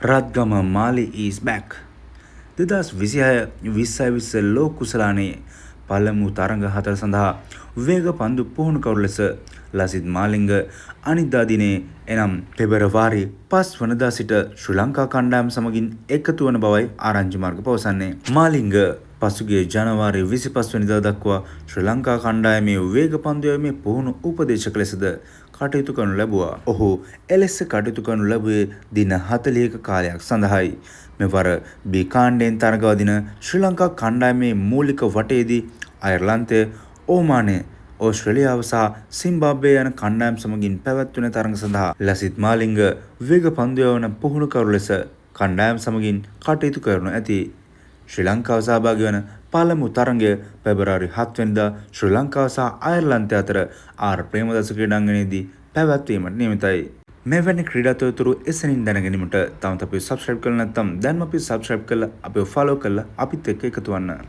Rathgama Mali is back. 2026 20 20 ලෝක කුසලානයේ පළමු තරඟ හතර සඳහා වේග පන්දු පුහුණුකරු ලෙස ලසිත් මාලිංග අනිද්දා දිනේ, එනම් පෙබරවාරි 5 වනදා සිට ශ්‍රී ලංකා කණ්ඩායම සමගින් එකතු වන බවයි ආරංචි මාර්ග පවසන්නේ. මාලිංග පසුගිය ජනවාරි 25 වෙනිදා දක්වා ශ්‍රී ලංකා කණ්ඩායමේ වේග පන්දු යැවීමේ පුහුණු උපදේශක ලෙසද කටයුතු කරනු ලැබුවා. ඔහු එලෙස කටයුතු කරනු ලැබුවේ දින 40ක කාලයක් සඳහායි. මෙවර බී කාණ්ඩයෙන් තරඟ වදින ශ්‍රී ලංකා කණ්ඩායමේ මූලික වටයේදී අයර්ලන්තය, ඕමානය, ඕස්ට්‍රේලියාව සහ සිම්බාබ්වේ යන කණ්ඩායම් සමගින් පැවැත්වෙන තරඟ සඳහා ලසිත් මාලිංග වේග පන්දු යවන පුහුණුකරු ලෙස කණ්ඩායම් සමගින් කටයුතු කරනු ඇති. ශ්‍රී ලංකාව සහභාගී වන පළමු තරඟය පෙබරවාරි 7 වෙනිදා ශ්‍රී ලංකාව සහ අයර්ලන්තය අතර ආර් ප්‍රේමදාස ක්‍රීඩාංගණයේදී පැවැත්වීමට නියමිතයි. මෙවැනි ක්‍රීඩා තොරතුරු එසැනින් දැන ගැනීමට තවමත් අපිව සබ්ස්ක්‍රයිබ් කරලා නැත්නම් දැන්ම අපිව සබ්ස්ක්‍රයිබ් කරලා, අපිව ෆලෝ කරලා අපිත් එක්ක එකතු වන්න.